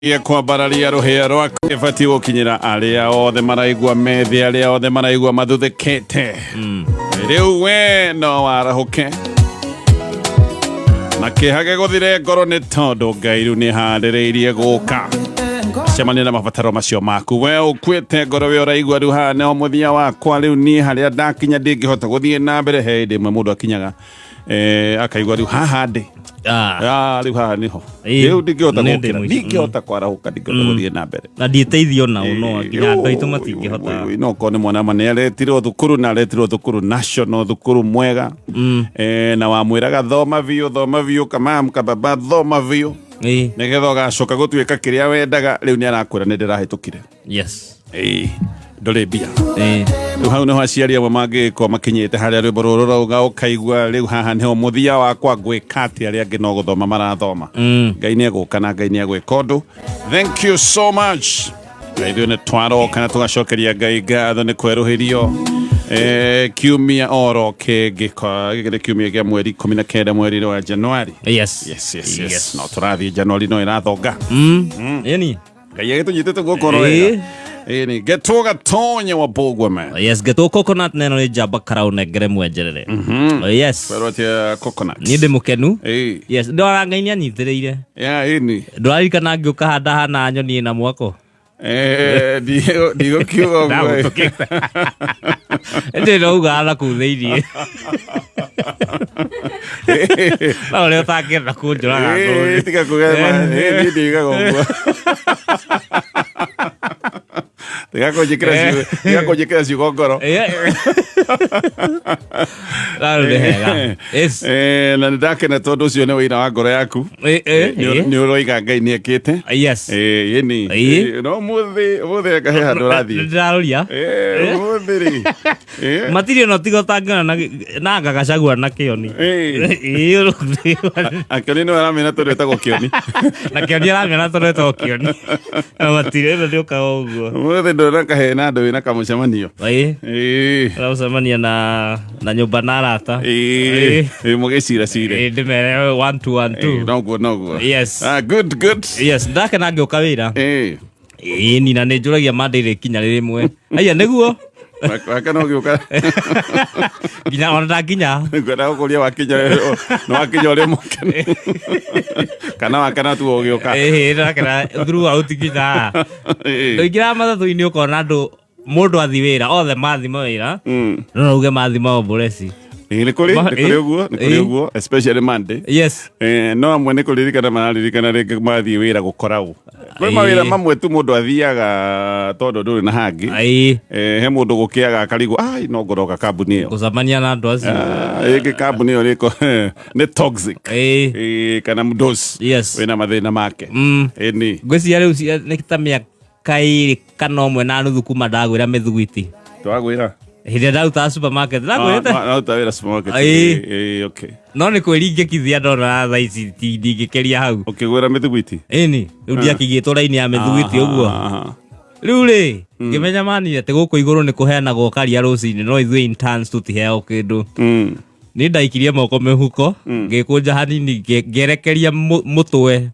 Kwambararia rũhĩa rwaku ĩbatiĩ gũkinyĩra arĩa othe maraigua methĩ, arĩa othe maraigua mathuthĩkĩte. Rĩu we no warahũke na kĩhage gũthire ngoro, nĩ tondũ Ngai rĩu nĩ harĩrĩirie gũka cemania na mabataro macio maku. We ũkuĩte ngoro, we ũraigua rĩu haha nĩho mũthia wakwa, rĩu niĩ harĩa ndakinya ndingĩhota gũthiĩ na mbere. He hĩndĩ ĩmwe mũndũ akinyaga akaigua rĩu haha ndĩ. Ah, rĩu haha nĩho. Rĩu ndingĩhota Nĩ ndĩ gũkĩra, mũico. ndingĩhota kwarahũka, ndingĩhota gũthiĩ na mbere. Na ndiĩteithio nao, no nginya andũ aitũ matingĩhota. No korwo nĩ mwana ma nĩ aretirwo thukuru, na aretirwo thukuru national, thukuru mwega, na wamwĩraga thoma biũ, thoma biũ, kamam kababa, thoma biũ, nĩgetha ũgacoka gũtuĩka kĩrĩa wendaga. Rĩu nĩ arakwĩra nĩ ndĩrahĩtũkire. Ndũrĩ mbia. Rĩu hau nĩho aciari amwe mangĩgĩkorwo makinyĩte harĩa rwĩmbo rũrũ rauga, ũkaigua rĩu haha nĩho mũthia wakwa, ngwĩka atĩ arĩa angĩ no gũthoma marathoma. Ngai nĩ egũka na Ngai nĩ egwĩka ũndũ. Thank you so much. Na ithuĩ nĩ twaroka na tũgacokeria Ngai ngatho nĩ kwerũhĩrio kiumia oro kĩngĩ. Gĩkĩ nĩ kiumia kĩa mweri 19, mweri wa Januari. Yes. No tũrathiĩ, Januari no ĩrathonga. Ĩni. Ngai agĩtũnyitĩte guoko oro wega. Ĩĩ, nĩ Getwo Gatonye wa Bogwa man. Yes, getwo coconut neno nĩ njamba karau nengere mwenjerere. Yes. Kwerwo atĩa, coconut? Niĩ ndĩ mũkenu. Yes, ndora Ngai nĩ anyitĩrĩire. Ya, ĩni. Ndũraririkana ngĩũka handa hana nyoni na mwako? Ndigũkiuga ũguo. Ndagũtũkĩte. Ĩndĩ ndauga na kũu thĩiniĩ. No ũrĩa ũtangĩenda kũnjũraga ngoro. Tiga kũgema. Niĩ ndiugaga ũguo. Tiga kũnjĩkĩra ciugo, tiga kũnjĩkĩra ciugo ngoro. Rarũ nĩ hega. Yes. Na nĩ ndakena tondũ ũcio nĩ wĩira wa ngoro yaku. Nĩ ũroiga Ngai nĩ ekĩte. Ĩni. No mũthĩ mũthĩ anga he handũ ũrathiĩ. Ndĩraroria. Ũmũthĩ rĩ. Matirĩ ona tiga ũtangĩona na ngagacagua na kĩoni. Akĩoni nĩwe aramena tondũ etagwo Kĩoni. Na kĩoni aramena tondũ etagwo Kĩoni. Na matirĩ ĩno ndĩũkaga ũguo. Ũmũthĩ ndona kahena andũ wĩna kamũcemanio. Ũracemania na nyũmba na arata. Ĩĩ, mũgĩciracire. Ndĩmere one two one two. Noguo noguo. Yes. Ah, good good. Yes, ndakena ngĩũka wĩra. Ĩĩ, ni na nĩ njũragia Monday rĩkinya rĩmwe. Aya nĩguo. Wakena ũgĩũka. Nginya ona ndakinya. Ngwenda gũkũria wakinya, nĩ wakinya ũrĩ mũkenu kana wakena tu ũgĩũka? Ĩĩ, ndakena throughout nginya. Ndũingĩraga matatũ-inĩ ũkona andũ, mũndũ athi wĩra, othe mathi mawĩra. No no uge mathi maomboreci. Ĩĩ, nĩ kũrĩ ũguo, nĩ kũrĩ ũguo, especially Monday. No amwe nĩ kũririkana mararirikana rĩngĩ mathiĩ wĩra gũkora ũ. Kwĩ mawĩra mamwe tu mũndũ athiaga tondũ ndũrĩ na hangĩ. He mũndũ gũkĩaga akarigwo, ai, no ngoroka kambuni ĩyo. Gũcemania na andũ acio. Ah, ĩngĩ kambuni ĩyo nĩ toxic. Kana mũndoci wĩna mathĩna make. Ĩni. Ngwĩciria rĩu nĩ ta mĩaka 2 kana 1.5 kuma ndagwĩra mĩthugwiti. Twagwĩra. Hĩndĩ ĩrĩa ndarutaga supermarket ndagwĩrĩte. Naruta wĩra supermarket. Ĩĩ, okay. No nĩ kwĩringĩkithia ndona thaa ici ndingĩkĩria hau. Ũkĩgwĩra mĩthugwiti? Ĩni, rĩu ndiakĩigĩtwo raini ya mĩthugwiti ũguo. Rĩu rĩ, ngĩmenya mani atĩ gũkũ igũrũ nĩ kũheanagwo karia rũcinĩ, no ithuĩ interns tũtiheagwo kĩndũ. Niĩ ndaikirie moko mĩhuko, ngĩkũnja hanini, ngĩerekeria mũtwe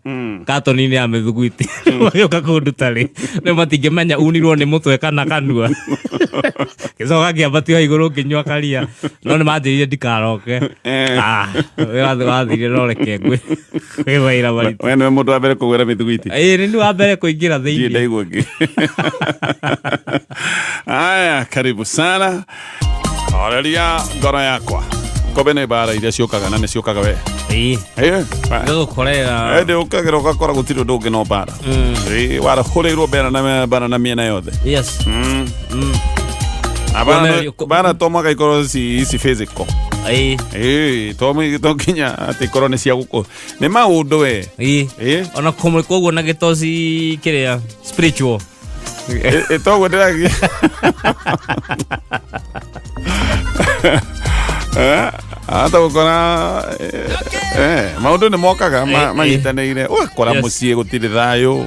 katoni-inĩ ya mĩthugwiti. Magĩũka kũnduta rĩ, rĩu matingĩmenya unirwo nĩ mũtwe kana kanua. Ngĩcoka ngĩambatio igũrũ ngĩnyua karia, no nĩ manjĩrire ndikaroke. Ah, wĩra wathire, no reke ngwĩ wĩra maritũ. We nĩwe mũndũ wa mbere kũgwĩra mĩthugwiti? Ĩĩ, nĩ niĩ wa mbere kũingĩra Ndiĩ thĩinĩ. ndaigua ũngĩ. Haya, karibu sana. Horeria ngoro yakwa. Kobe nĩ mbara iria ciũkaga na nĩ ciũkaga we. Gũgũkorera. Ĩndĩ ũkagĩra ũgakora gũtirĩ ũndũ ũngĩ no mbara. Warahũrĩirwo mbara na mĩena yothe. Na mbara to mwaka ikorwo ci physical. To nginya atĩ ikorwo nĩ cia gũkũ. Nĩ maũndũ we. Ona kũmwe koguo na gĩtoci kĩrĩa spiritual. Toguo ndĩragia. Hata gũkora maũndũ nĩ mokaga manyitanĩire, ũgakora mũciĩ gũtirĩ thayũ,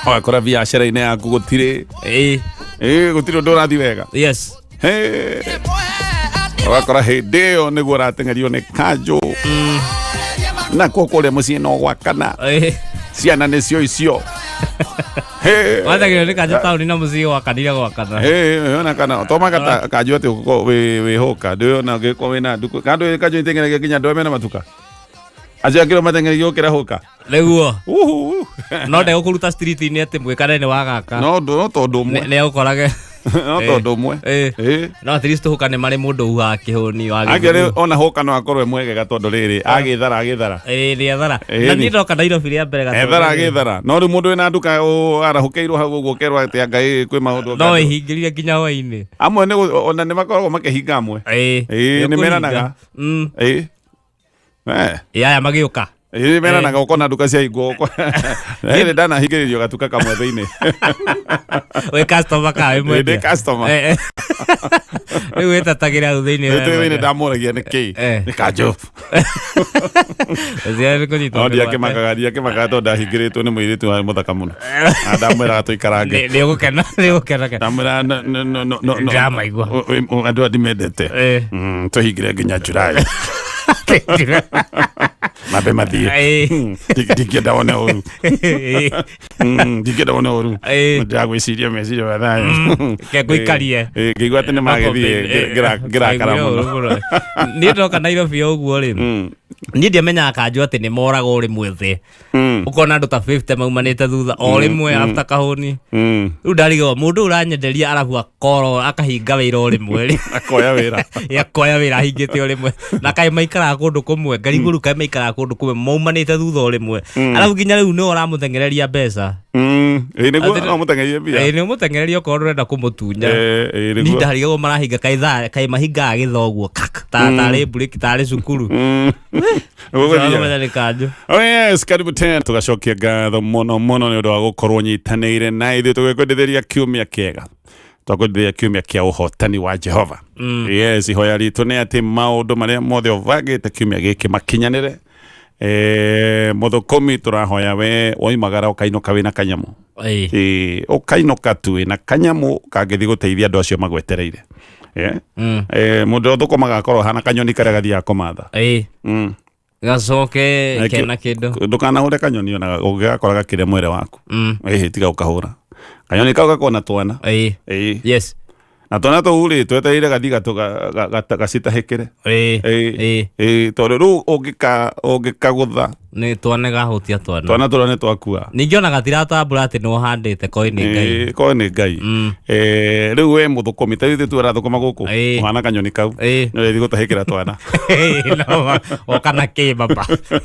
ũgakora biacara-inĩ yaku gũtirĩ gũtirĩ ũndũ ũrathiĩ wega. Ũgakora hĩndĩ ĩyo nĩguo ũrateng'erio nĩ kanjũ, nakuo kũrĩa mũciĩ no gwakana. Ciana nĩcio icio. Hey. Wathagĩrwo nĩ kanjũ taũni na mũciĩ gwakanire gwakana. Hey, ona kana toma kata kanjũ atĩ ũgũkorwo wĩ hũka ndũyona ũngĩkorwo wĩna nduku kanjũ kanjũ iteng'eragia nginya andũ arĩa mena matuka acio akĩrwo mateng'eragia gũkĩra hũka. Nĩguo. Uhu. No ndegũkũruta street-inĩ atĩ mwĩkane nĩ wa gaka. No no tondũ ũmwe. Nĩ agũkorage. No tondũ ũmwe. Eh. No at least hũka nĩ marĩ mũndũ ugaga kĩhũni wa Angĩrĩ gĩthũngũ. ona hũka no akorwo e mwegega tondũ rĩrĩ agĩthara agĩthara. Ĩĩ nĩ ethara. Ĩĩ, Na nĩ. niĩ ndoka Nairobi rĩa mbere gatoro. Ethara agĩthara. No rĩu mũndũ wĩna nduka arahũkĩirwo hau ũguo ũkerwo atĩ Ngai kwĩ maũndũ. No ĩhingĩrire nginya hwainĩ. Amwe nĩ ona nĩ makoragwo makĩhinga amwe. Ĩĩ. Ĩĩ, nĩ meranaga. Ĩĩ. Eh. Ĩĩ aya magĩũka. Ĩĩ meranaga ũkona nduka ciahingwo. Ĩĩ ndanahingĩrĩrio gatuka kamwe thĩinĩ. Wĩ customer kana wĩ Ĩĩ, mwendia? ndĩ customer. Eh, eh. Rĩu wĩtatagĩra hau thĩinĩ. Ĩĩ thĩinĩ ndamũragia nĩ kĩĩ? Eh. Nĩ kanjũ. Ũcio nĩ kũnyitwo No mĩgwate. ndiakĩmakaga tondũ ndahingĩrĩtwo nĩ mũirĩtu warĩ mũthaka mũno. Na ndamwĩraga tũikarange. Nĩ ũgũkena, nĩ ũgũkena. Ndamwĩraga no no no no no. Ndĩramaigua. Andũ aya ndimendete. Eh. Tũhingĩre nginya July. Mambe mathiĩ. Ĩĩ. Ndingĩenda wone ũru. Ĩĩ. Ndingĩenda wone ũru. Ĩĩ. Ndĩragwĩciria meciria ma thayũ. Ke ngũikarie. Ĩĩ, ngĩigua atĩ nĩ magĩthiĩ ngĩrakara mũno. Niĩ ndoka Nairobi o ũguo rĩ, niĩ ndiamenyaga kanjũ atĩ nĩ moragwo rĩmwe thĩ. Ũkona andũ ta 50 maumanĩte thutha o rĩmwe after kahũni. Rĩu ndarigwo mũndũ ũyũ ũranyenderia arabu akorwo akahinga wĩra o rĩmwe rĩ. Akoya wĩra. Ĩ, akoya wĩra ahingĩte o rĩmwe na kaĩ maikaraga kũndũ kũmwe ngarigwo rĩu kaĩ maikaraga kũndũ kũmwe maumanĩte thutha o rĩmwe arabu nginya rĩu nĩwe ũramũteng'ereria mbeca. Ĩĩ nĩguo Atĩ- no mũteng'erie mbia. Ĩ, nĩ ũmũteng'ereria okorwo ndũrenda kũmũtunya. Ĩĩ, ĩĩ, Niĩ nĩguo. ndarigagwo marahinga kaĩ thaa kaĩ mahingaga gĩthaa ũguo kak ta tarĩ mburĩki tarĩ cukuru. Nĩguo gũthiaga. Ũramenya nĩ kanjũ. Oh yes, karibu tena tugacokia ngatho mũno mũno nĩ ũndũ wa gũkorwo nyitanĩire na ithuĩ tũgĩkwendithĩria kiumia kĩega twakwendithĩria kiumia kĩa ũhotani wa Jehova. Yes, ihoya ritũ nĩ atĩ maũndũ marĩa mothe ũbangĩte kiumia gĩkĩ makinyanĩre. Mũthũkũmi tũrahoya we woimagara ũkainũka wĩna kanyamũ. Ĩĩ. Ĩĩ, ũkainũka tu wĩna kanyamũ kangĩthiĩ gũteithia andũ acio magwetereire. Yeah. Mũndũ ũrĩa ũthũkũmaga akorwo ahana kanyoni karĩa gathiaga kũmatha. Ĩĩ. Gacoke Nakĩo- kena kĩndũ. Ndũkanahũre kanyoni ona ũngĩgakora gakĩrĩa mwere waku. Ĩhĩ tiga ũkahũra. Kanyoni kau gakona twana. Ĩĩ. Ĩĩ. Yes. Na twana tũu rĩ twetereire gathiĩ gacitahĩkĩre. Ĩĩ. Ĩĩ. Ĩĩ. Ĩĩ tondũ rĩu ũngĩkagũtha Nĩ twane gahutia twana. twana tũrĩa nĩ twakua. Ningĩ ona gatiratambũra atĩ nĩ ũhandĩte koi nĩ Ngai. Ĩĩ, korwo nĩ Ngai. Rĩu we mũthũkũmi ta ithuĩ tu arathũkũma gũkũ Ĩĩ. ũhana kanyoni kau. Ĩĩ. Nĩ ũrĩthiĩ gũtahĩkĩra twana. No, oka na kĩ baba.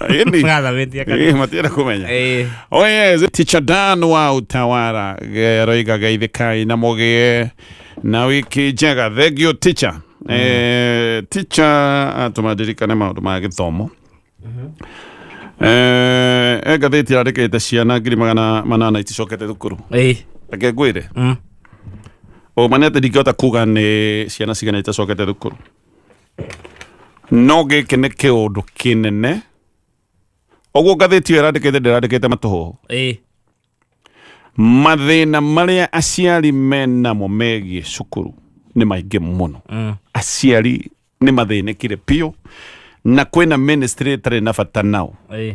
Ĩni. Gathamĩtie kana. Ĩĩ, matienda kũmenya. Ĩĩ. Oh yes, Teacher Dan wa Utawara aroiga geithĩkai na mũgĩe na wiki njega. Thank you teacher. Teacher atũma ndirikane maũndũ ma gĩthomo. Ngathĩti yandĩkĩte ciana 800,000 iticokete thukuru. Ĩĩ. Reke ngwĩre. Ũma nĩ atĩ ndingĩhota kuga nĩ ciana cigana itacokete thukuru. No gĩkĩ nĩ kĩũndũ kĩnene. Ũguo ngathĩti ĩyo ĩrandĩkĩte ndĩrandĩkĩte matũhũhũ. Ĩĩ. Mathĩna marĩa aciari menamo megiĩ cukuru nĩ maingĩ mũno. Aciari nĩ mathĩnĩkire biũ na kwĩna ministry ĩtarĩ na bata nao. Ĩĩ.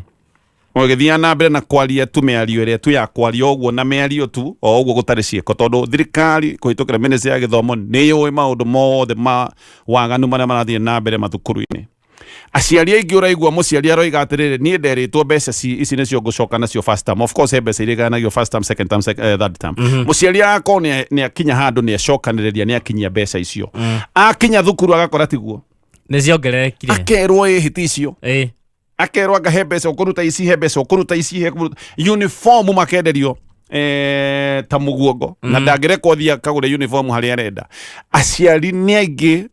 Ũgĩthiaga na mbere na kwaria tu mĩario ĩrĩa tu ya kwaria ũguo na mĩario tu o ũguo gũtarĩ ciĩko tondũ thirikari kũhĩtũkĩra ministry ya gĩthomo nĩ yũĩ maũndũ mothe ma waganu marĩa marathiĩ na mbere mathukuru-inĩ. Aciari aingĩ ũraigua mũciari aroiga atĩrĩrĩ niĩ nderĩtwo mbeca ici nĩcio ngũcoka nacio first term. Of course he mbeca iria iganagio first term, second term, third term. Mũciari agakorwo nĩ akinya handũ nĩ acokanĩrĩria nĩ akinyia mbeca icio. Akinya thukuru agakora tiguo. Nĩ ciongererekire. Akerwo ĩhĩ ti icio. Ĩĩ. Akerwo anga he mbeca ũkũruta ici he mbeca ũkũruta ici he uniform makenderio ta mũguongo na ndangĩrekwo thiĩ akagũre uniform harĩa arenda. Aciari nĩ aingĩ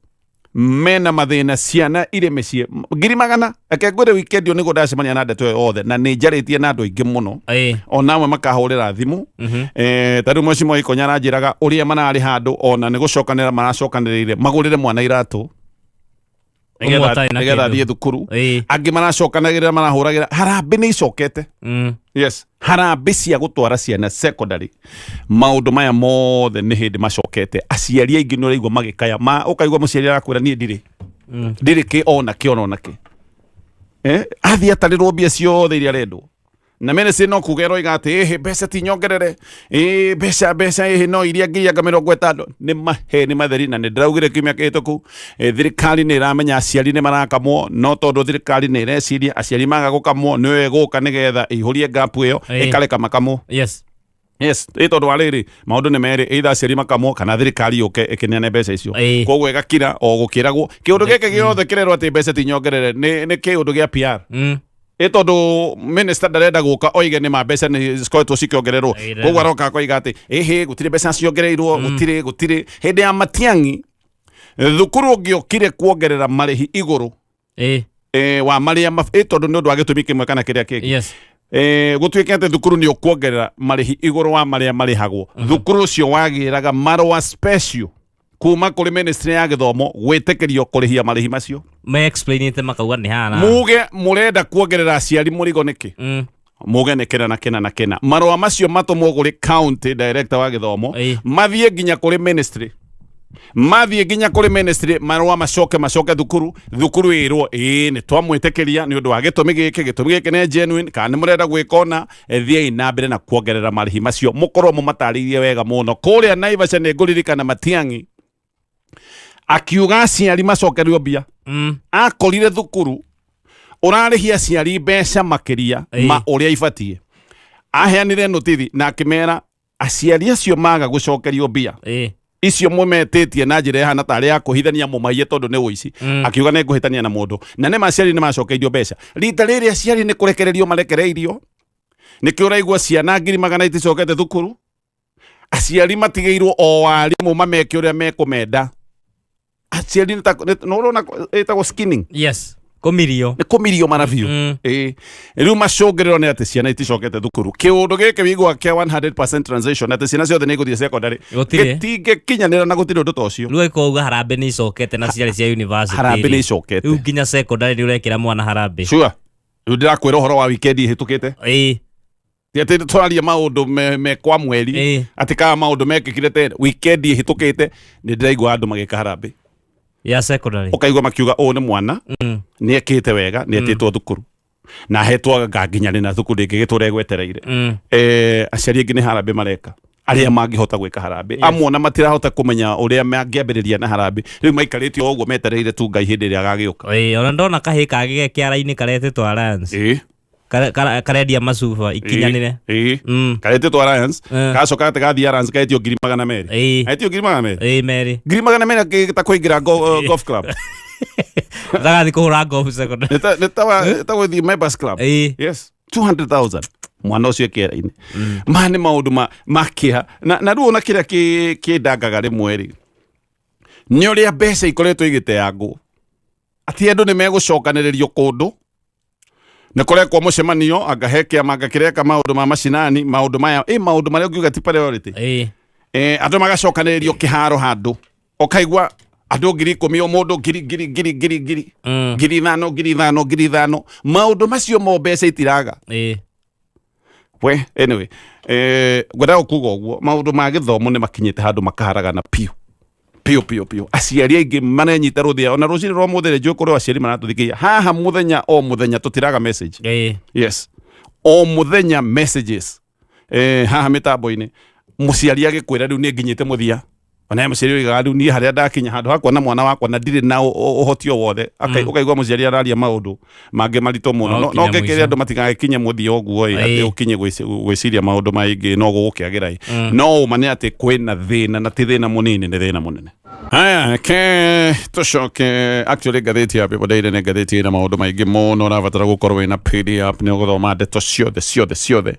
mena mathĩna ciana irĩ mĩciĩ 100,000. Reke ngwĩre weekend ũyũ nĩguo ndacemania na ndeto ĩyo yothe na nĩ njarĩtie na andũ aingĩ mũno. Ĩĩ. Ona amwe makahũrĩra thimũ. Ta rĩu Mheshimiwa Ikonya aranjĩraga ũrĩa mararĩ handũ ona nĩ gũcokanĩra maracokanĩrĩire magũrĩre mwana iratũ. Ũmwe ũtarĩ na Nĩgetha kĩndũ. athiĩ thukuru. Ĩĩ. Angĩ maracokanagĩrĩra marahũragĩra harambĩ nĩ icokete. Yes, harambĩ cia gũtwara ciana secondary. Maũndũ maya mothe nĩ hĩndĩ macokete. Aciari aingĩ nĩ ũraigua magĩkaya. Ma ũkaigua mũciari arakwĩra niĩ ndirĩ. Ndirĩ kĩ ona kĩ ona kĩ. Athiĩ atarĩrwo mbia ciothe iria arendwo. Na ministry no kuga ĩroiga atĩ ĩhĩ mbeca ti nyongerere, ĩ mbeca mbeca ĩhĩ no iria 50,000 nĩ maheni matheri. Na nĩ ndĩraugire kiumia kĩhĩtũku, thirikari nĩ ĩramenya aciari nĩ marakamwo, no tondũ thirikari nĩ ĩreciria aciari maga gũkamwo nĩyo ĩgũka nĩgetha ĩihũrie gap ĩyo, ĩkareka makamwo. Yes, ĩ tondũ wa rĩrĩ, maũndũ nĩ merĩ, either aciari makamwo kana thirikari yũke ĩkĩneane mbeca icio. Koguo ĩgakira o gũkĩragwo kĩũndũ gĩkĩ gĩothe kĩrerwo atĩ mbeca ti nyongerere nĩ kĩũndũ gĩa PR. Ĩ tondũ minister ndarenda gũka oige nĩ ma mbeca nĩ cikoretwo cikĩongererwo. Koguo aroka akoiga atĩ ĩhĩ gũtirĩ mbeca ciongereirwo, gũtirĩ gũtirĩ. Hĩndĩ ya Matiang'i thukuru ũngĩokire kuongerera marĩhi igũrũ wa marĩa ĩ tondũ nĩ ũndũ wa gĩtũmi kĩmwe kana kĩrĩa kĩngĩ, gũtuĩke atĩ thukuru nĩ ũkuongerera marĩhi igũrũ wa marĩa marĩhagwo, thukuru ũcio wagĩraga marũa special kuma kũrĩ ministry ya gĩthomo gwĩtĩkĩrio kũrĩhia marĩhi macio. Me explainĩte makauga nĩ hana. Muge mũrenda kuongerera aciari mũrigo nĩkĩ? Muge nĩ kĩna na kĩna na kĩna. Marũa macio matũmwo kũrĩ county director wa gĩthomo, mathiĩ nginya kũrĩ ministry, mathiĩ nginya kũrĩ ministry, marũa macoke macoke thukuru, thukuru ĩrwo ĩĩ nĩ twamwĩtĩkĩria nĩ ũndũ wa gĩtũmi gĩkĩ, gĩtũmi gĩkĩ nĩ genuine, kana nĩ mũrenda gwĩka ũna, thiĩi na mbere na kuongerera marĩhi macio, mũkorwo mũmatarĩirie wega mũno. Kũrĩa Naivasha nĩ ngũririkana Matiang'i akiuga aciari macokerio mbia. Akorire thukuru ũrarĩhia aciari mbeca makĩria ma ũrĩa ibatiĩ. Aheanire notithi na akĩmera aciari acio maga gũcokerio mbia icio mũmetĩtie na njĩra ĩhana tarĩ ya kũhithania mũmaiye tondũ nĩ ũici. Akiuga nĩ ngũhĩtania na mũndũ, na nĩ ma aciari nĩ macokeirio mbeca. Rita rĩrĩ aciari nĩ kũrekererio marekereirio, nĩkĩo ũraigua ciana 100,000 iticokete thukuru. Aciari matigĩirwo o arimũ mameke ũrĩa mekũmenda. Aciari nĩ nĩ ũrona ĩtagwo skinning. Yes, kũmirio. Nĩ kũmirio mara biũ. Ĩĩ, rĩu macũngĩrĩro nĩ atĩ ciana iticokete thukuru. Kĩũndũ gĩkĩ wĩigua kĩa 100% transition atĩ ciana ciothe nĩ igũthiĩ secondary Gũtirĩ. Gĩtingĩkinyanĩra na gũtirĩ ũndũ ta ũcio. Rĩu angĩkorwo uga harambĩ nĩ icokete na ciarĩ cia university Harambĩ nĩ rĩ, icokete. Rĩu nginya secondary nĩ ũrekĩra mwana harambĩ. Sure, rĩu ndĩrakwĩra ũhoro wa weekend ĩhĩtũkĩte. Ti atĩ tũraria maũndũ me kwa mweri, atĩ kana maũndũ mekĩkire tene. Weekend ĩhĩtũkĩte nĩ ndĩraigua andũ magĩka harambĩ ya secondary. Ũkaigua makiuga ũyũ nĩ mwana nĩ ekĩte wega, nĩ etĩtwo thukuru na ahetwo anga nginya rĩ na thukuru ndĩngĩgĩtũra ĩgwetereire. Aciari aingĩ nĩ harambĩ mareka, arĩa mangĩhota gwĩka harambĩ. Amwe ona matirahota kũmenya ũrĩa mangĩambĩrĩria na harambĩ, rĩu maikarĩte o ũguo metereire tu Ngai hĩndĩ ĩrĩa agagĩũka. Ĩĩ, ona ndona kahĩ kangĩ ge kĩara-inĩ karetĩtwo Alliance. Karendia macuba ikinyanĩre. Ĩĩ. Karetĩtwo Alliance. Gacoka atĩ gathiĩ Alliance kaetio 200,000. Aetio 200,000. Ĩĩ, merĩ. 200,000 ta kũingĩra golf club. Ndagathi kũhũra golf secondary. Nĩ ta gũthiĩ members club. Yes, 200,000 mwana ũcio kĩera-inĩ. Maya nĩ maũndũ ma kĩeha na rĩu ona kĩrĩa kĩndangaga rĩmwe rĩ nĩ ũrĩa mbeca ikoretwo igĩteangwo, atĩ andũ nĩ megũcokanĩrĩrio kũndũ nĩ kũrekwo mũcemanio, anga he kĩama anga kĩreka maũndũ ma macinani, maũndũ maya ĩ maũndũ marĩa ũngiuga ti priority. Andũ magacokanĩrĩrio kĩharo handũ, ũkaigua andũ 10,000, o mũndũ ngiri ngiri ngiri ngiri ngiri, 5,000, 5,000, 5,000. Maũndũ macio mo mbeca itiraga. We anyway, ngwendaga kuga ũguo, maũndũ ma gĩthomo nĩ makinyĩte handũ makaharagana piũ piũ piũ piũ. Aciari aingĩ marenyita rũthĩa. Ona rũcinĩ rwa mũthĩ njũĩ kũrĩ aciari maratũthikĩria haha. Mũthenya o mũthenya tũtiraga message. Yes, o mũthenya messages haha mĩtambo-inĩ, mũciari agĩkwĩra rĩu nĩ nginyĩte mũthia. Ona mũciari oigaga rĩu niĩ harĩa ndakinya handũ hakwa na mwana wakwa na ndirĩ na ũhoti o wothe. Ũkaigua mũciari araria maũndũ mangĩ maritũ mũno. No No kinya ngĩkĩre mũico. andũ matigagĩkinye mũthia ũguo ĩ, atĩ ũkinye gwĩciria maũndũ maingĩ no gũgũkĩagĩra ĩ. No ũma nĩ atĩ kwĩna thĩna, na ti thĩna mũnini, nĩ thĩna mũnene. Haya, ke tũcoke. Actually, ngathĩti ya People Daily nĩ ngathĩti ĩna maũndũ maingĩ mũno. Ũrabatara gũkorwo wĩna PDF nĩ ũgũthoma ndeto ciothe ciothe ciothe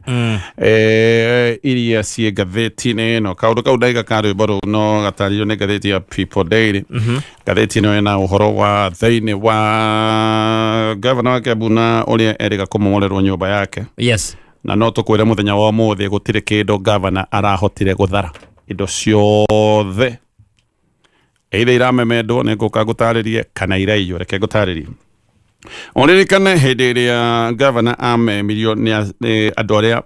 iria ciĩ ngathĩti-inĩ ĩno. Kaũndũ kau ndaiga ka rwĩmbo rũu no gatarĩrio nĩ ngathĩti ya People Daily. Ngathĩti ĩno ĩna ũhoro wa thĩinĩ wa gavana wa Kiambu na ũrĩa erĩga kũmomorerwo nyũmba yake. Na no tũkwĩre mũthenya wa ũmũthĩ gũtirĩ kĩndũ gavana arahotire gũthara. Indo ciothe either iramemendwo, nĩ ngũka ngũtarĩrie, kana iraiywo. Reke ngũtarĩrie. Ũririkane hĩndĩ ĩrĩa gavana amemirio nĩ andũ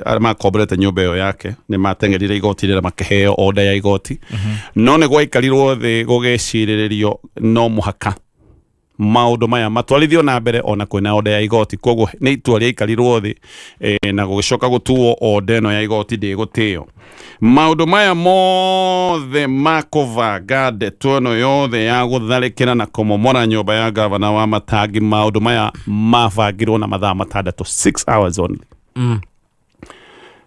arĩa makomborete nyũmba ĩyo yake, nĩ mateng'erire igoti rĩrĩa makĩheo order ya igoti, no nĩ gwaikarirwo thĩ gũgĩcirĩrĩrio no mũhaka. Maũndũ maya matwarithio na mbere ona kwĩna order ya igoti. Koguo nĩ itua rĩaikarirwo thĩ na gũgĩcoka gũtuo order ĩno ya igoti ndĩgũtĩo. Maũndũ maya mothe ma kũbanga ndeto ĩno yothe ya gũtharĩkĩra na kũmomora nyũmba ya gavana wa Matangi, maũndũ maya mabangirwo na mathaa 6, 6 hours only.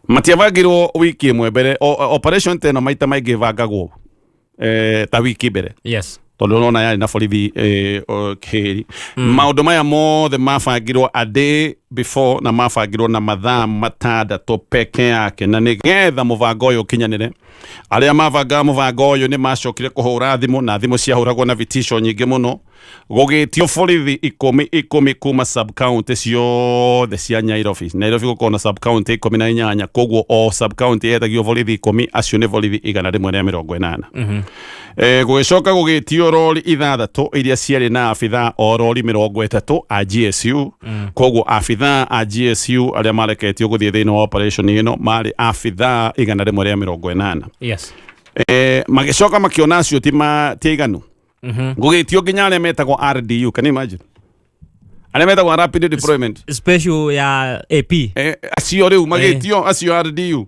Matiabangirwo wiki ĩmwe mbere. Operation ta ĩno maita maingĩ ĩbangagwo ta wiki mbere. Tondũ ũrona yarĩ na borithi kĩhĩri. Maũndũ maya mothe mabangirwo a day before na mabangirwo na mathaa 6 peke yake, na nĩgetha mũbango ũyũ ũkinyanĩre, arĩa mabangaga mũbango ũyũ nĩ macokire kũhũra thimũ, na thimũ ciahũragwo na vitisho nyingĩ mũno, gũgĩtio borithi ikũmi ikũmi kuma sub county ciothe cia Nairobi. Nairobi gũkorwo na sub county 18, koguo o sub county yetagio borithi 10, acio nĩ borithi 180. Gũgĩcoka gũgĩtio rori 6 iria ciarĩ na abithaa o rori 30 a GSU. Koguo abithaa a GSU arĩa mareketio gũthiĩ thĩinĩ wa operation ĩno marĩ abithaa 180. Magĩcoka makĩona acio ti aiganu. Gũgĩtio nginya arĩa metagwo RDU, can you imagine? Arĩa metagwo Rapid Deployment Special ya AP. Acio rĩu magĩtio acio RDU.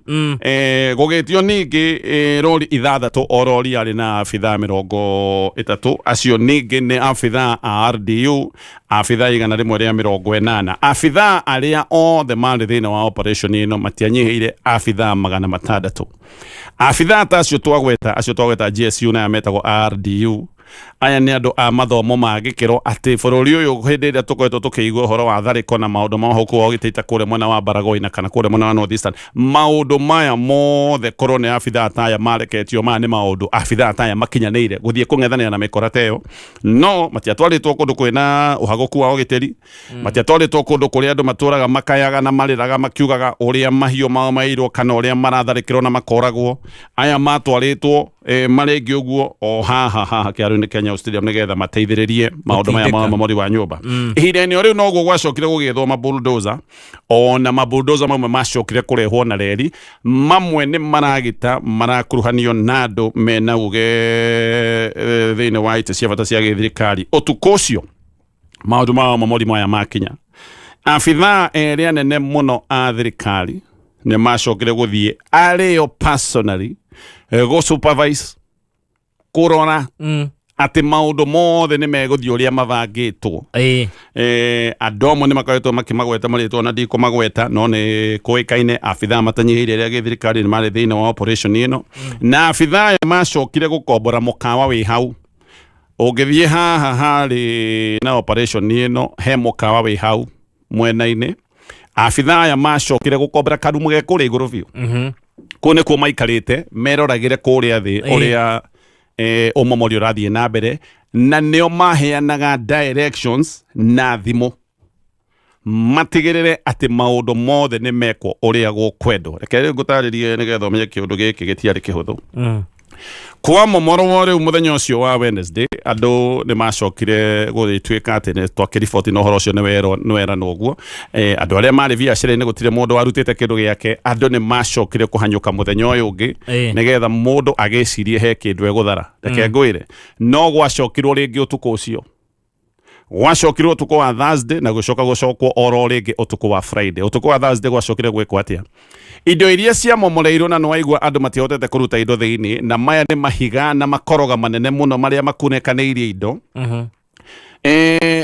Gũgĩtio ningĩ rori 6, o rori yarĩ na abithaa 30, acio ningĩ nĩ abithaa a RDU, abithaa 180. Abithaa arĩa othe marĩ thĩinĩ wa operation ĩno matianyihĩire abithaa 600. Abithaa ta acio twagweta, acio twagweta GSU na aya metagwo RDU, aya nĩ andũ a mathomo ma gĩkĩro atĩ bũrũri ũyũ hĩndĩ ĩrĩa tũkoretwo tũkĩigua ũhoro wa tharĩko na maũndũ ma ũhũku wa ũgitĩri ta kũrĩa mwena wa Baragoi na kana kũrĩa mwena wa North Eastern, maũndũ maya mothe korwo nĩ abithaa ta aya mareketio, maya nĩ maũndũ abithaa ta aya makinyanĩire gũthiĩ kũng'ethanĩra na mĩkora ta ĩyo. No matiatwarĩtwo kũndũ kwĩna ũhagũku wa ũgitĩri, matiatwarĩtwo kũndũ kũrĩa andũ matũraga makayaga na marĩraga makiugaga ũrĩa mahiũ mao mairwo kana ũrĩa maratharĩkĩrwo na makoragwo. Aya matwarĩtwo marĩ ũguo o haha haha kĩharo-inĩ kĩa Nyayo Stadium nĩgetha mateithĩrĩrie maũndũ maya ma Gũtindĩka. ũmomori wa nyũmba. Ihinda-inĩ o rĩu noguo gwacokire gũgĩethwo mabulldozer, ona mabulldozer mamwe macokire kũrehwo na reri, mamwe nĩ maragita marakuruhanio na andũ mena uge thĩinĩ wa itĩ cia bata cia gĩthirikari. Ũtukũ ũcio maũndũ ma ũmomori maya makinya, abithaa erĩ anene mũno a thirikari nĩ macokire gũthiĩ arĩo personally gũ supervise, kũrora atĩ maũndũ mothe nĩ megũthiĩ ũrĩa mabangĩtwo. Andũ amwe nĩ makoretwo makĩmagweta marĩtwa na ndikũmagweta, no nĩ kũĩkaine abithaa matanyihĩire arĩa gĩthirikari nĩ marĩ thĩinĩ wa operation ĩno. Na abithaa aya macokire gũkombora mũkawa wĩ hau. Ũngĩthiĩ haha harĩ na operation ĩno, he mũkawa wĩ hau mwena-inĩ. Abithaa aya macokire gũkombora karumu ge kũrĩa igũrũ biũ. Kũu nĩkuo maikarĩte meroragĩre kũrĩa thĩ ũrĩa ũmomori ũrathiĩ na mbere, na nĩo maheanaga directions na thimũ matigĩrĩre atĩ maũndũ mothe nĩ mekwo ũrĩa gũkwendwo. Reke rĩu ngũtarĩrie nĩgetha ũmenye kĩũndũ gĩkĩ gĩtiarĩ kĩhũthũ. Kwa momorwo rĩu mũthenya ũcio wa Wednesday, andũ nĩ macokire gũgĩtuĩka atĩ nĩ twakĩriboti na ũhoro ũcio nĩ weranwo ũguo. Andũ arĩa marĩ biacara-inĩ gũtirĩ mũndũ warutĩte kĩndũ gĩake. Andũ nĩ macokire kũhanyũka mũthenya ũyũ ũngĩ nĩgetha mũndũ agĩcirie he kĩndũ egũthara. Reke ngwĩre, no gwacokirwo rĩngĩ ũtukũ ũcio, gwacokirwo ũtukũ wa Thursday na gũcoka gũcokwo oro rĩngĩ ũtukũ wa Friday. Ũtukũ wa Thursday gwacokire gwĩkwo atĩa? Indo iria ciamomoreirwo, na nĩwaigua andũ matiahotete kũruta indo thĩinĩ, na maya nĩ mahiga na makoroga manene mũno marĩa makunĩkanĩirie indo.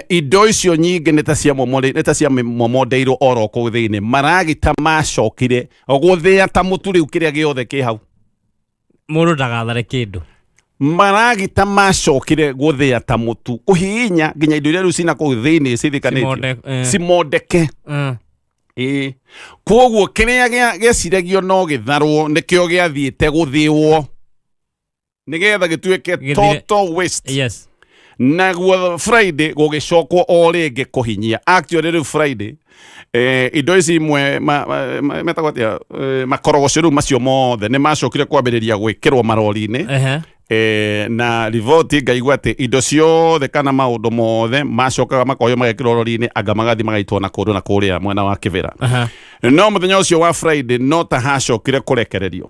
Indo icio nyingĩ nĩ ta ciamomore, nĩ ta ciamomondeirwo oro kũu thĩinĩ. Maragita macokire gũthĩa ta mũtu rĩu kĩrĩa gĩothe kĩ hau. Mũndũ ndagathare kĩndũ. Maragita macokire gũthĩa ta mũtu, kũhihinya nginya indo iria rĩu cina kũu thĩinĩ cithikanĩtio cimondeke. Ĩĩ, koguo kĩrĩa gĩeciragio no gĩtharwo nĩkĩo gĩathiĩte gũthĩwo nĩgetha gĩtuĩke total waste. Naguo Friday gũgĩcokwo o rĩngĩ kũhinyia. Actually rĩu Friday indo ici imwe metagwo atĩa, makorogoco rĩu macio mothe nĩ macokire kwambĩrĩria gwĩkĩrwo marori-inĩ. Na riboti ngaigua atĩ indo ciothe kana maũndũ mothe macokaga makoywo magekĩrwo rori-inĩ, anga magathiĩ magaitwo na kũndũ na kũrĩa mwena wa Kĩbĩra. No mũthenya ũcio wa Friday no ta hacokire kũrekererio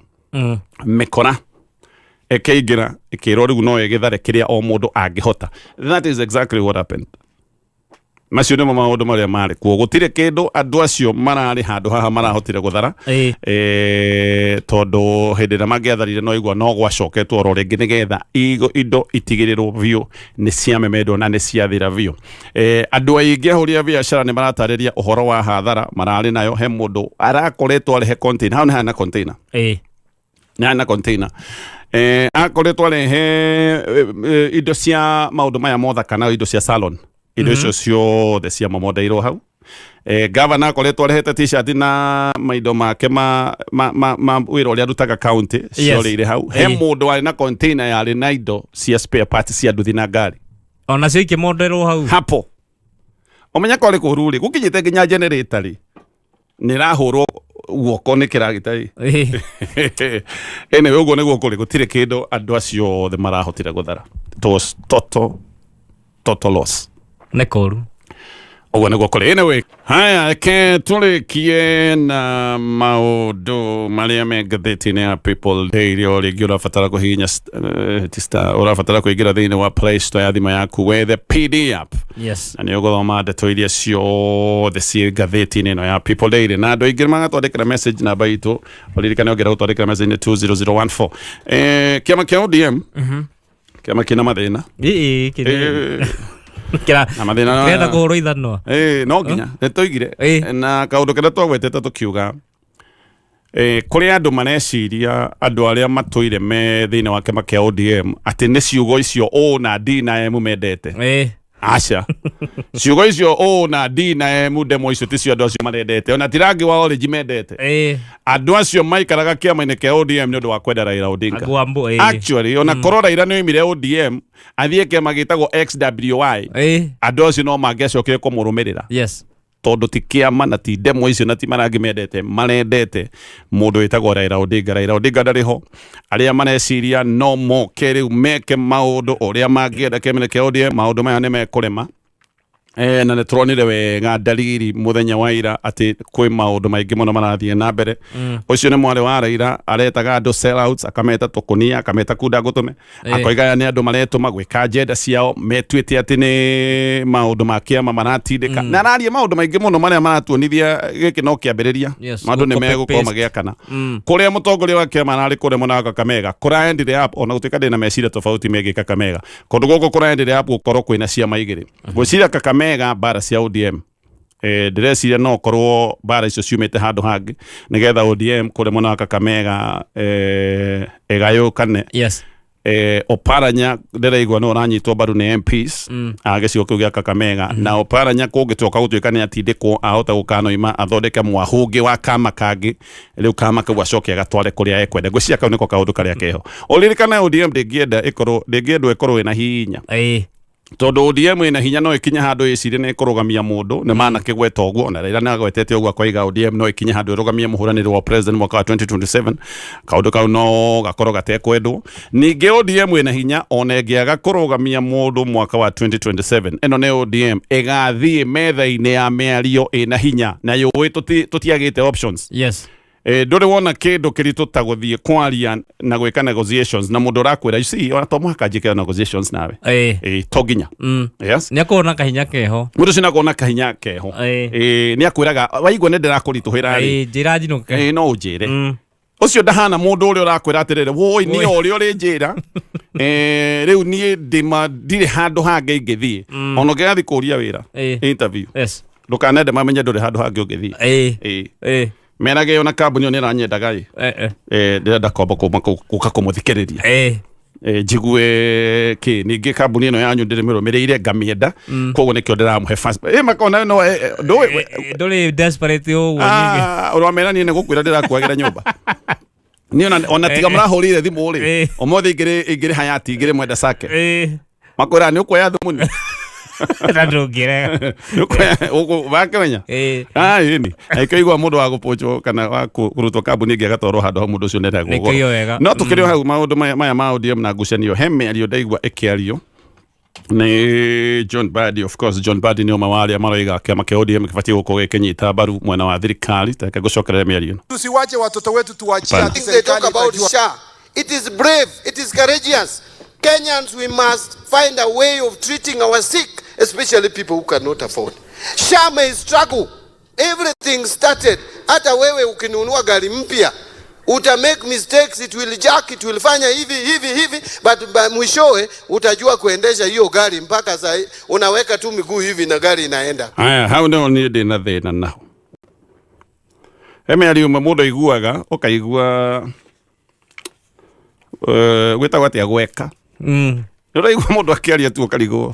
mĩkora. Ĩkĩingĩra ĩkĩrwo rĩu no ĩgĩthare kĩrĩa o mũndũ angĩhota. That is exactly what happened. Macio nĩmo maũndũ marĩa marĩ kuo. Gũtirĩ kĩndũ andũ acio mararĩ handũ haha marahotire gũthara. Tondũ hĩndĩ ĩrĩa mangĩatharire no igua no gwacoketwo oro rĩngĩ nĩgetha indo itigĩrĩrwo biũ nĩ ciamemendwo na nĩ ciathira biũ. Andũ aingĩ ahũri a biacara nĩ maratarĩria ũhoro wa hathara mararĩ nayo. He mũndũ arakoretwo arehe container hau, nĩ harĩ na container, nĩ harĩ na container, akoretwo arehe indo cia maũndũ maya motha kana indo cia salon, indo icio ciothe ciamomondeirwo hau. Gavana akoretwo arehete T-shirt na maindo make ma wĩra ũrĩa arutaga county, ciorĩire hau. He mũndũ warĩ na container yarĩ na indo cia spare parts cia nduthi na ngari. Onacio ikĩmonderwo hau. Hapo ũmenya korĩ kũru rĩ, gũkinyĩte nginya generator rĩ, nĩ ĩrahũrwo guoko nĩ kĩragita rĩ. Anyway, ũguo nĩguo kũrĩ. Gũtirĩ kĩndũ andũ acio othe marahotire gũthara. It was total, total loss. Nĩ kũru. Ũguo nĩguo kũrĩ. Anyway, haya, reke tũrĩkie na maũndũ marĩa me ngathĩti-inĩ ya People Daily. O rĩngĩ ũrabatara kũhihinya ti star, ũrabatara kũingĩra thĩinĩ wa Play Store ya thimũ yaku, wethe PD app na nĩ ũgũthoma ndeto iria ciothe ciĩ ngathĩti-inĩ ĩno ya People Daily. Na andũ aingĩ magatwandĩkĩra message namba itũ, ũririkane ũngĩenda gũtwandĩkĩra message nĩ 20014. Kĩama kĩa ODM, kĩama kĩna mathĩna. Ĩĩ, kĩrĩa Na mathĩna kĩrenda kũhũrwo ithanwa. No nginya nĩ tũigire na kaũndũ karĩa twagwetete tũkiuga kũrĩ andũ mareciria, andũ arĩa matũire me thĩinĩ wa kĩama kĩa ODM, atĩ nĩ ciugo icio O na D na M mendete. Aca, ciugo icio O na D na M, ndemwa icio ticio andũ acio marendete, ona ti rangi wa orange mendete. Andũ acio maikaraga kĩama-inĩ kĩa ODM nĩ ũndũ wa kwenda Raila Odinga. Agwambo. Actually, ona korwo Raila nĩ oimire ODM athiĩ kĩama gĩtagwo XWY, andũ acio no mangĩacokire kũmũrũmĩrĩra, tondũ ti kĩama na ti ndemwa icio na ti marangi mendete, marendete mũndũ wĩtagwo Raila Odinga. Raila Odinga ndarĩ ho. Arĩa mareciria no moke rĩu meke maũndũ ũrĩa mangĩenda kĩama-inĩ kĩa ODM, maũndũ maya nĩ mekũrema. Na nĩ tũronire wega dalili mũthenya wa ira atĩ kwĩ maũndũ maingĩ mũno marathiĩ na mbere. Ũcio nĩ mwarĩ wa Raila aretaga andũ sellouts, akameta tũkũnia, akameta kunda ngũtũme. Akoiga aya nĩ andũ maretũma gwĩka agenda ciao, metuĩte atĩ nĩ maũndũ ma kĩama maratindĩka, na araria maũndũ maingĩ mũno marĩa maratuonithia gĩkĩ no kĩambĩrĩria. Maũndũ nĩ Copy megũkorwo paste. magĩakana. Kũrĩa mũtongoria wa kĩama ararĩ kũrĩa mwena wa Kakamega kũraendire up, ona gũtuĩka ndĩna meciria tofauti megiĩ Kakamega, kũndũ gũkũ kũraendire up gũkorwo kwĩna ciama igĩrĩ. Ngwĩciria Kakamega mbara cia ODM, ndĩreciria no korwo mbara icio ciumĩte handũ hangĩ nĩgetha ODM kũrĩa mwena wa Kakamega ĩgayũkane. Oparanya ndĩraigua nĩ ũranyitwo mbaru nĩ MPs a gĩcigo kĩu gĩa Kakamega, na Oparanya kũngĩtuoka gũtuĩka nĩ atindĩkwo, ahota gũkanoima athondeke mwahũngĩ wa kama kangĩ, rĩu kama kau acoke agatware kũrĩa ekwenda. Ngwĩciria kau nĩko kaũndũ karĩa keho. Ũririkane ODM ndĩngĩenda ĩkorwo, ndĩngĩendwo ĩkorwo ĩna hinya, tondũ ODM ĩna hinya no ĩkinye handũ ĩcirie nĩ ĩkũrũgamia mũndũ. Nĩ mana kĩgweta ũguo, na Raila nĩ agwetete ũguo, akoiga ODM no ĩkinye handũ ĩrũgamie mũhũranĩri wa president mwaka wa 2027. Kaũndũ kau no gakorwo gatekwendwo. Ningĩ ODM ĩna hinya, ona ĩngĩaga kũrũgamia mũndũ mwaka wa 2027, ĩno nĩ ODM ĩgathiĩ metha-inĩ ya mĩario ĩna hinya na yũĩ tũtiagĩte options. Ndũrĩ wona kĩndũ kĩritũ ta gũthiĩ kwaria na gwĩka negotiations na mũndũ ũrakwĩra, "You see, ona to mũhaka njĩke negotiations nawe." To nginya. Yes. Nĩ akorwo na kahinya keho. Mũndũ ũcio nĩakorwo na kahinya keho. Nĩ akwĩraga, "Waigua nĩ ndĩrakũritũhĩra rĩ, Njĩra njinũke." No ũnjĩre. Ũcio ndahana mũndũ ũrĩa ũrakwĩra atĩrĩrĩ, "Woi, niĩ o ũrĩa ũrĩnjĩra, rĩu niĩ ndĩma ndirĩ handũ hangĩ ingĩthiĩ." Ona ũngĩgathiĩ kũria wĩra, interview, ndũkanende mamenye ndũrĩ handũ hangĩ ũngĩthiĩ. Merage ona kambuni ĩyo nĩ ĩranyendaga ĩ, ndĩrenda kwamba kuma gũka kũmũthikĩrĩria, njigue kĩ. Ningĩ kambuni ĩno yanyu ndĩrĩmĩrũmĩrĩire ngamĩenda, koguo nĩkĩo ndĩramũhe fast. Makona no ndũĩ. Ndũrĩ desperate ũguo nyingĩ. Ah, ũramera niĩ nĩ gũkwĩra ndĩrakuagĩra nyũmba niĩ ona tiga mũrahũrĩire thimũ rĩ, ũmũthĩ ingĩrĩ hayati ingĩrĩ mwenda sake, makwĩra nĩ ũkuoya thumuni. Na ndũngĩrega. Wakĩmenya ĩni ĩkĩigua mũndũ wa gũpũnjwo kana wa kũrutwo kambuni ĩngĩ agatwarwo handũ hau, mũndũ ũcio nĩendagwo Nĩkĩo goro. wega. No tũkĩrĩ o hau maũndũ maya ma ODM na ngucanio, he mĩario ndaigua ĩkĩario nĩ John Mbadi. Of course John Mbadi nĩ ũmwe wa arĩa maroiga kĩama kĩa ODM kĩbatiĩ gũkorwo gĩkĩnyita mbaru mwena wa thirikari. Tareke ngũcokerere mĩario ĩno. Tusiwache watoto wetu tuwachie Hapana. ati They talk serikali about itajua. SHA. It is brave, it is courageous. Kenyans, we must find a way of treating our sick, especially people who cannot afford. SHA may struggle. Everything started. Hata wewe ukinunua gari mpya uta make mistakes, it will jack, it will fanya hivi hivi hivi, but mwishowe utajua kuendesha hiyo gari mpaka saa unaweka tu miguu hivi na gari inaenda. Haya, hau nĩho niĩ ndĩ na thĩna naho. He mĩario ĩmwe mũndũ aiguaga ũkaigua gwĩtagwo atĩa gweka. Nĩ ũraigua mũndũ akĩaria tu ũkarigwo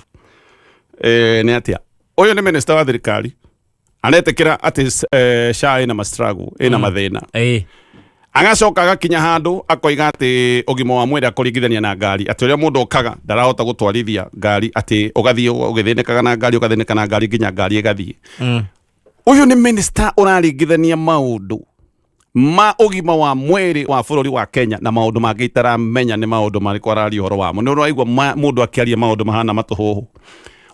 nĩ atĩa. Ũyũ nĩ minister wa thirikari aretĩkĩra atĩ SHA ĩna ma struggle, ĩna mathĩna. Agacoka agakinya handũ akoiga atĩ ũgima wa mwĩrĩ akũringithania na ngari, atĩ ũrĩa mũndũ okaga ndarahota gũtwarithia ngari, atĩ ũgathiĩ ũgĩthĩnĩkaga na ngari, ũgathĩnĩka na ngari nginya ngari ĩgathiĩ. Ũyũ nĩ minister ũraringithania maũndũ ma ũgima wa mwĩrĩ wa bũrũri wa Kenya na maũndũ mangĩ itaramenya nĩ maũndũ marĩkũ araria ũhoro wamo. Nĩ ũraigua mũndũ akĩaria maũndũ mahana matũhũhũ.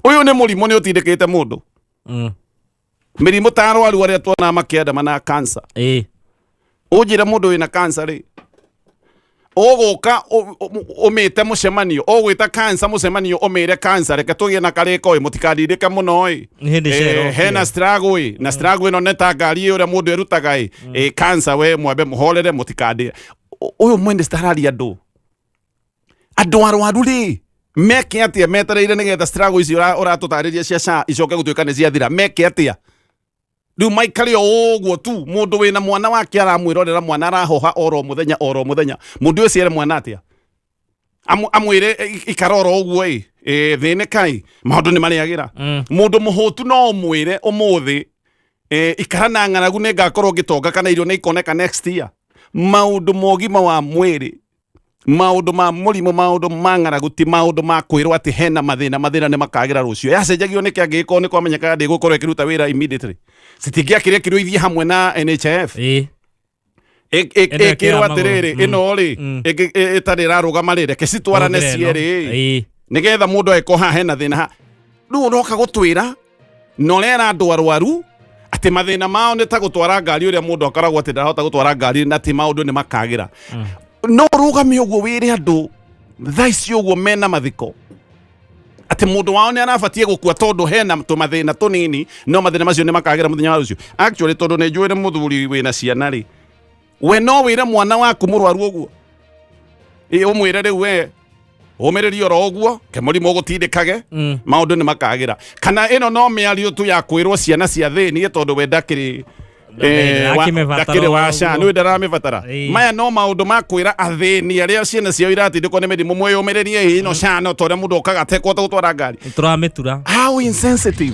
Ũyũ nĩ mũrimũ nĩ ũtindĩkĩte mũndũ. Mĩrimũ ta arwaru arĩa tuonaga makĩandamana cancer. Ũnjĩre mũndũ wĩna cancer rĩ, ũgũka ũmĩte mũcemanio, ũgwĩta cancer mũcemanio ũmĩre cancer, reke tũgĩe na karĩko ĩ, mũtikandindĩke mũno ĩ. Nĩ hĩndĩ cia Hena struggle ĩ, na struggle ĩno nĩ ta ngari ĩ ũrĩa mũndũ erutaga ĩ. Cancer we mwambe mũhorere mũtikandĩre. Ũyũ minister araria andũ. Andũ arwaru rĩ, meke atĩa metereire nĩgetha struggle ici ũratũtarĩria cia SHA icoke gũtuĩka nĩ ciathira, meke atĩa? Rĩu maikare o ũguo tu, mũndũ wĩna mwana wake aramwĩrorera mwana arahoha oro mũthenya oro mũthenya, mũndũ ũcio ere mwana atĩa? Amwĩre ikara oro ũguo ĩ, thĩnĩka ĩ, maũndũ nĩ marĩagĩra. Mũndũ mũhũtu no ũmwĩre ũmũthĩ, ikara na ng'aragu nĩ ngakorwo ngĩtonga kana irio nĩ ikoneka next year. Maũndũ ma ũgima wa mwĩrĩ, maũndũ ma mũrimũ, maũndũ ma ng'aragu ti maũndũ ma kwĩrwo atĩ hena mathĩna, mathĩna nĩ makagĩra rũciũ. Yacenjagio nĩkĩ angĩgĩkorwo nĩ kwamenyekaga ndĩgũkorwo ĩkĩruta wĩra immediately? Citingĩakĩrekirwo ithiĩ hamwe na NHIF. Ĩno Ĩkĩrwo ĩkĩra atĩrĩrĩ, magũrũ. ĩno rĩ, ĩtarĩ ĩrarũgama rĩ, reke citwarane Hũthĩra ĩno. cierĩ. Nĩgetha mũndũ agĩkorwo haha hena thĩna ha. Rĩu ũroka gũtwĩra na ũrera andũ arwaru atĩ mathĩna mao nĩ ta gũtwara ngari ũrĩa mũndũ akoragwo atĩ ndarahota gũtwara ngari na atĩ maũndũ nĩ makagĩra. No ũrũgame ũguo wĩre andũ thaa ici ũguo mena mathiko atĩ mũndũ wao nĩ arabatiĩ gũkua tondũ hena tũmathĩna tũnini, no mathĩna macio nĩ makagĩra mũthenya wa rũciũ. Actually tondũ nĩ njũĩ nĩ mũthuri wĩna ciana rĩ, we no wĩre mwana waku mũrwaru ũguo, ĩ ũmwĩre rĩu we ũmĩrĩrie oro ũguo ke mũrimũ ũgũtindĩkage, maũndũ nĩ makagĩra. Kana ĩno no mĩario tu ya kwĩrwo ciana cia thĩni tondũ we ndakĩrĩ Ndakĩmĩbatara ndakĩrĩ wa SHA, ũguo. nĩwe ndaramĩbatara. Maya no maũndũ ma kwĩra athĩni arĩa ciana ciao iratindĩkwo nĩ mĩrimũ, mwĩyũmĩrĩrie ĩ ĩno SHA no ta ũrĩa mũndũ okaga atekũhota gũtwara ngari. Tũramĩtura. How insensitive.